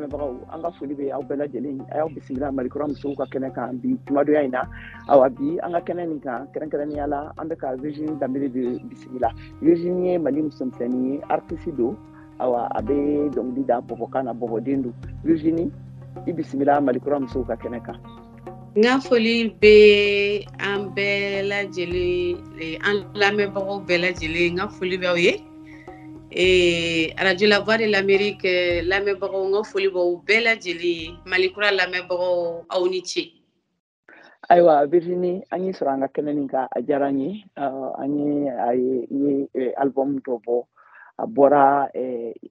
Lamɛnbagaw, an ka foli bɛ aw bɛɛ lajɛlen. A y'aw bisimila Malikura musow ka kɛnɛ kan bi jumadonya in na. Awa, bi an ka kɛnɛ nin kan, kɛrɛnkɛrɛnnenya la, an bɛ ka Virginie Dembele de bisimila. Virginie ye Mali musomisɛnnin ye, artiste don. Awa, a bɛ dɔnkili da bɔbɔkan na, bɔbɔden don. Virginie, i bisimila Malikura musow ka kɛnɛ kan. N ka foli bɛ an bɛɛ lajɛlen, an lamɛnbagaw bɛɛ lajɛlen. N ka foli b'aw ye. Radio La Voix de l'Amérique lamɛnbagaw, n ka foli b'aw bɛɛ lajɛlen ye. Malikura lamɛnbagaw, aw ni ce. Ayiwa Virginie, an y'i sɔrɔ an ka kɛnɛ nin kan, a diyara n ye. An ye a ye, i ye album dɔ bɔ, a bɔra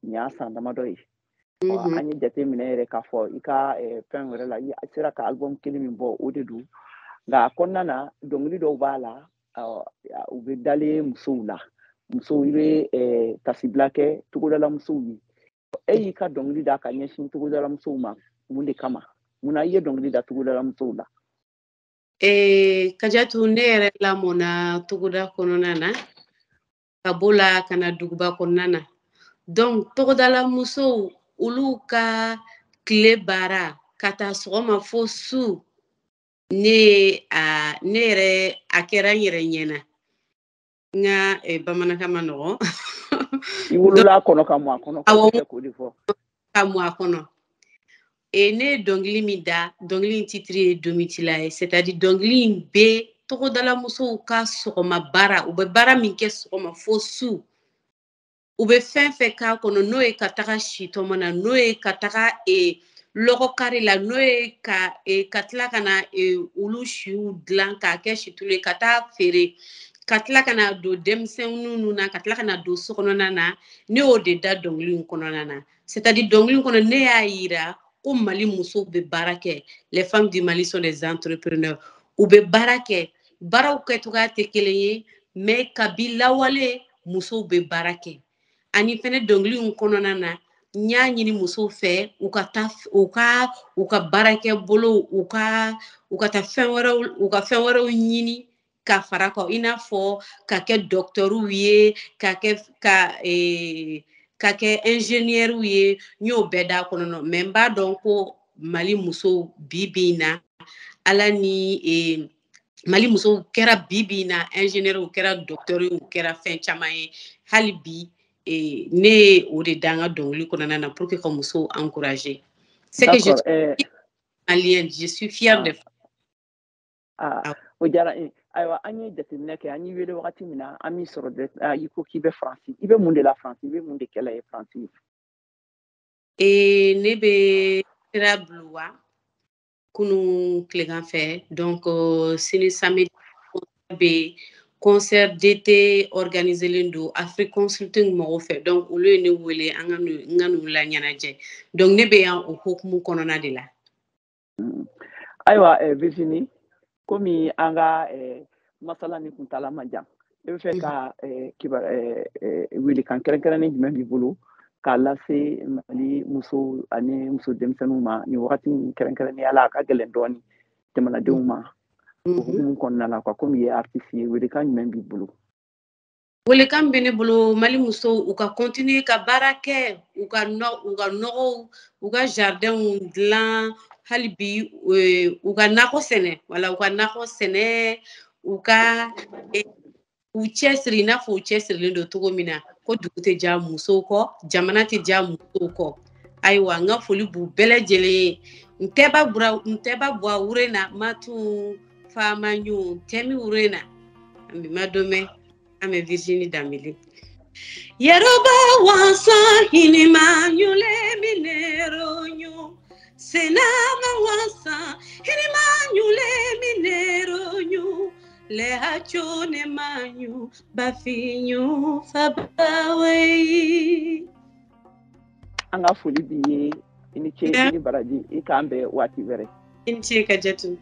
ɲa san damadɔ ye. An ye jate minɛ yɛrɛ k'a fɔ i ka fɛn wɛrɛ la, i sera ka album kelen min bɔ, o de don. Nka a kɔnɔna na, dɔnkili dɔw b'a la, u bɛ dalen musow la. Musow, i bɛ tasibila kɛ togodala musow ye. E y'i ka dɔnkili da ka ɲɛsin togodala musow ma mun de kama? Munna i ye dɔnkili da togodala musow la? Kajatu, ne yɛrɛ lamɔna togoda kɔnɔna na, ka bɔ la ka na duguba kɔnɔna na. Donc togodala musow, olu ka tile baara ka taa sɔgɔma fo su, ne a ne yɛrɛ a kɛra n yɛrɛ ɲɛna. N ka bamanankan ma nɔgɔn. I wolola a kɔnɔ ka mɔ a kɔnɔ. Awɔ, k'o de fɔ. Ka mɔ a kɔnɔ. Ne ye dɔnkili min da, dɔnkili in titre ye Domitila ye. C'est à dire, dɔnkili in bɛ togodala musow ka sɔgɔma baara, u bɛ baara min kɛ sɔgɔma fo su, u bɛ fɛn fɛn k'a kɔnɔ, n'o ye ka taga si tɔmɔ na, n'o ye ka taga lɔgɔ kari la, n'o ye ka tila ka na olu siw dilan k'a kɛ situlu ye ka taa feere, ka tila ka na don denmisɛnninw na, ka tila ka na don so kɔnɔna na, ne y'o de da dɔnkili in kɔnɔna na. C'est à dire, dɔnkili in kɔnɔ, ne y'a yira ko Mali musow bɛ baara kɛ. Les femmes du Mali sont des entrepreneurs. U bɛ baara kɛ, baaraw kɛcogoya tɛ kelen ye, mais kabi lawale musow bɛ baara kɛ. Ani fɛnɛ, dɔnkili in kɔnɔna na, n y'a ɲini musow fɛ u ka taa u ka baarakɛ bolo, u ka taa fɛn wɛrɛw, u ka fɛn wɛrɛw ɲini ka fara kan, i n'a fɔ ka kɛ dɔkitɛriw ye, ka kɛ ingénieur ye. N y'o bɛɛ d'a kɔnɔ. Mais n b'a dɔn ko Mali musow bi bi in na, ala ni Mali musow kɛra bi bi in na ingénieur, u kɛra dɔkitɛriw ye, u kɛra fɛn caman ye hali bi. Ne ye o de da n ka dɔnkili kɔnɔna na pour que ka musow encourager. C'est que je suis malienne, je suis fière de. Ah, o diyara n ye. Ayiwa, an ye jateminɛ kɛ, an y'i wele wagati min na, an m'i sɔrɔ dɛ. I ko k'i bɛ Faransi. I bɛ mun de la Faransi? I bɛ mun de kɛla ye Faransi? Ne bɛ sira Blois kunun tilegan fɛ. Donc sini samedi bɛ concert d'été organiselen don Afrique Consulting mɔgɔw fɛ. Donc olu ye ne wele an ka n ka n'u la ɲɛnajɛ. Donc ne bɛ yan o hokumu kɔnɔna de la. Ayiwa Virginie, komi an ka masala ni kuntala man jan, e bɛ fɛ ka kiba welekan kɛrɛnkɛrɛnnen jumɛn b'i bolo k'a lase Mali musow ani muso denmisɛnninw ma nin wagati in kɛrɛnkɛrɛnnenya la? A ka gɛlɛn dɔɔnin jamanadenw ma. O hukumu kɔnɔna la quoi, komi i ye artiste ye, welekan jumɛn b'i bolo? Welekan bɛ ne bolo, Mali musow, u ka continuer ka baara kɛ, u ka nɔgɔw, u ka jardinw dilan hali bi, u ka nakɔ sɛnɛ, wala u ka nakɔ sɛnɛ, u ka u cɛsiri i n'a fɔ u cɛsirilen don cogo min na, ko dugu tɛ diya musow kɔ, jamana tɛ diya musow kɔ. Ayiwa, n ka foli b'u bɛɛ lajɛlen ye. N tɛ ba bura, n tɛ ba bɔ wure na matu faama ɲu tɛmi wure na. An bɛ ma dɔn an bɛ Virginie Dembele. Yoruba wansa hinima nyule minero nyu senama wansa hinima nyule minero nyu le hachone manyu bafinyu fabawe. An ka foli b'i ye. I ni ce, i ni baraji. I k'an bɛn waati wɛrɛ. I ni ce, Kajatu.